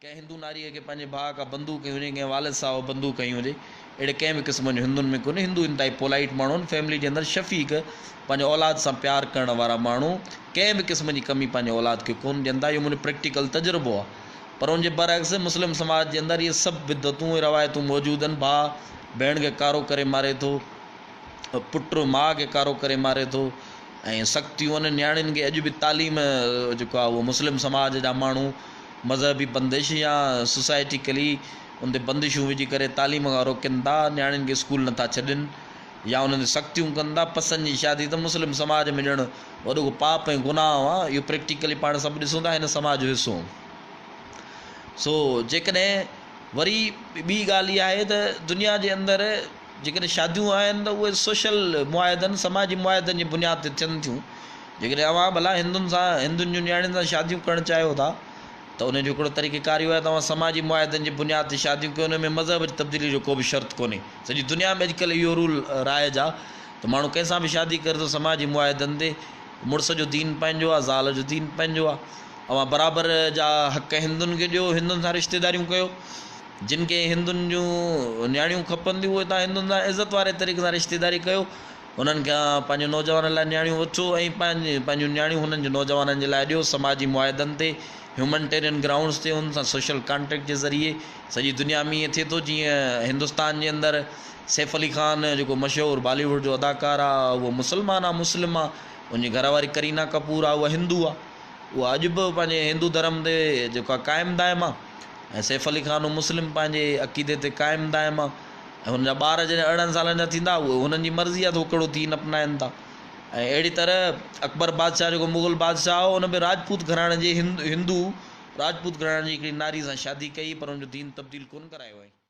ڪنهن هندو ناريء کي پنهنجي ڀاء کان بندوق کنئي هجي، ڪنهن والد صاحب بندوق کنئي هجي، اهڙي ڪنهن به قسم جو هندن ۾ ڪونهي. هندو انتهائي پولائيٽ ماڻهو آهن، فيملي جي اندر شفيق، پنهنجي اولاد سان پيار ڪرڻ وارا ماڻهو، ڪنهن به قسم جي ڪمي پنهنجي اولاد کي ڪونه ڏين ٿا، اهو منهنجو پريڪٽيڪل تجربو آهي. پر ان جي برعڪس مسلم سماج جي اندر اهي سڀ بدعتون ۽ روايتون موجود آهن، ڀاء ڀيڻ کي ڪارو ڪري ماري ٿو، پٽ ماء کي ڪارو ڪري ماري ٿو ۽ سختيون آهن، نياڻين کي اڄ به تعليم جيڪو آهي اهو مسلم سماج جا ماڻهو مذهبي بندش يا سوسائٽيڪلي ان تي بندشون وجهي ڪري تعليم کان روڪين ٿا، نياڻين کي اسڪول نٿا ڇڏين يا انهن تي سختيون ڪن ٿا، پسند جي شادي ته مسلم سماج ۾ ڄڻ وڏو ڪو پاپ ۽ گناهه آ، اهو پريڪٽيڪلي پاڻ سڀ ڏسون ٿا هن سماج جو حصو آهيون. سو جيڪڏهن وري ٻي ڳالهه اها آهي ته دنيا جي اندر جيڪڏهن شاديون آهن ته اهي سوشل معاهدن، سماجي معاهدن جي بنياد تي ٿين ٿيون. جيڪڏهن اوهان ڀلا هندن سان، هندن جون نياڻين سان شاديون ڪرڻ چاهيو ٿا ته ان جو هڪڙو طريقه ڪار اهو آهي ته اوهان سماجي معاهدن جي بنياد تي شاديون ڪيو، ان ۾ مذهب جي تبديلي جو ڪو به شرط ڪونهي. سڄي دنيا ۾ اڄڪلهه اهو رول رائج آهي ته ماڻهو ڪنهن سان به شادي ڪري ٿو سماجي معاهدن تي، مڙس جو دين پنهنجو آهي، زال جو دين پنهنجو آهي. اوهان برابر جا حق هندن کي ڏيو، هندن سان رشتيداريون ڪيو. جن کي هندن جون نياڻيون کپن ٿيون اهي توهان هندن سان عزت واري طريقي سان رشتيداري ڪيو، انهن کان پنهنجي نوجوانن لاء نياڻيون وٺو ۽ پنهنجون نياڻيون هنن جي نوجوانن جي لاء ڏيو، سماجي معاهدن تي، هيومنٽيرين گرائونڊز تي، انهن سان سوشل ڪانٽريڪٽ جي ذريعي سڄي دنيا ۾ ائين ٿئي ٿو جيئن هندستان جي اندر سيف علي خان جيڪو مشهور بالي ووڊ جو اداڪار آ اهو مسلمان آ مسلم آ ان جي گهر واري ڪرينا ڪپور آ اها هندو آ اها اڄ به پنهنجي هندو ڌرم تي جيڪو آ قائم دائم آ. ۽ سيف علي خان هو مسلم پنهنجي عقيدي تي قائم دائم آ ۽ هن جا ٻار جڏهن 18 سالن جا ٿيندا اهي هنن جي مرضي آ ته هو ڪهڙو دين اپنائن ٿا ۽ اهڙي طرح اڪبر بادشاهه جيڪو مغل بادشاهه هو ان به راجپوت گهراڻي جي هندو راجپوت گهراڻي جي هڪڙي ناري سان شادي ڪئي پر ان جو دين تبديل ڪونه ڪرايو هئائين.